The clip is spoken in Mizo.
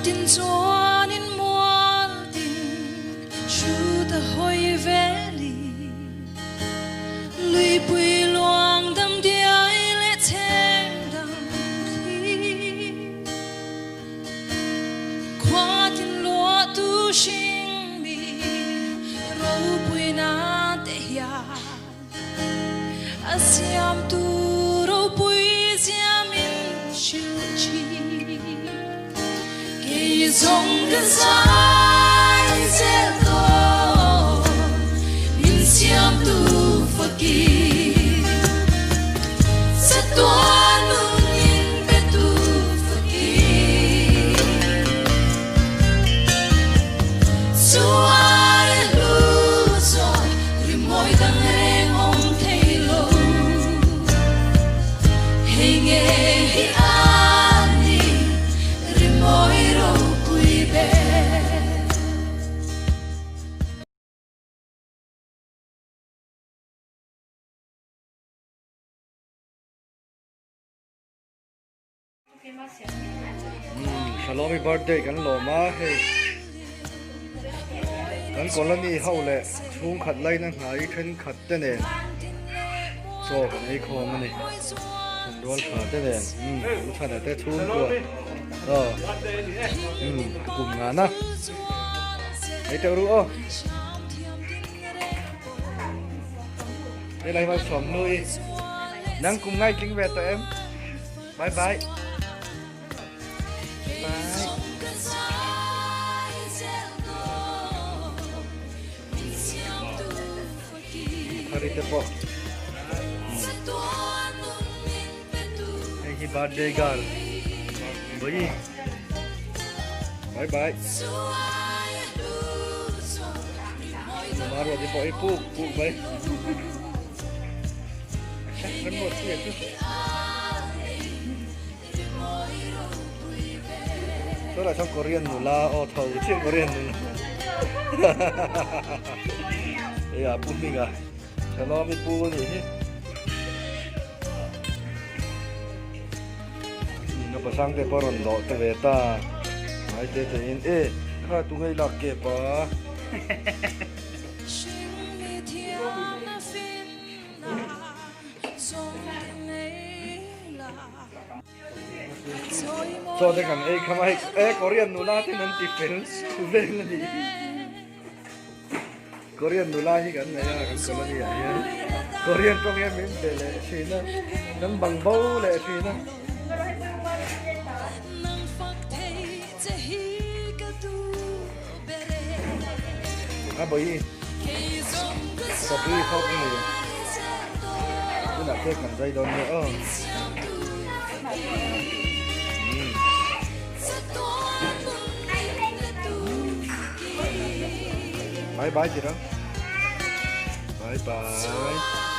tin chuanin mual tin hrut a hawi veli. Luipui luang dam diai leh chheng dang thli. Khua tin luah tu hring mi ropui na te hian a siam tu ropui zia min hrilh thin. Kei zawng ka zai zel tawh min siam tu fakin. Chatuan nun in pe tu fakin. Chu ai hlu zawh rimawi dang reng awm thei lo. Hei nge hi a ni rimawi ropui ber. Shalomi birthday kan lawm a hei kan colony ho leh chhungkhat laina hnai thenkhat te nen chaw kan ei khawm a ni rual tha te nen umm u chhana te chhungkua aw umm kum ngana ei teuh ru aw helai hmai chhuam hnui nang kum ngai tling ve tawh em bye bye bye Thari te pawh hei hi birthday girl Bawi bye bye Maruati pawh hi puk puk mai Chulai chuan Korean nula aw tho chiah Korean nula hei a pu hming a Shalom i pu a nih hi na pasang te pawh a rawn lawh ta ve ta ngai te te in e kha tu ngei lak kep a. Chaw te kan ei kham a hei e Korean nula ten an ti fel vel a nih hi Korean nula hi kan nei a kan colony ah hian Korean tawng hian min be leh thin a kan bang bo leh thin a. A bawi Sapui khawp a ni. Tunah cake kan zai dawn nia aw. Bye bye tira. Bye bye.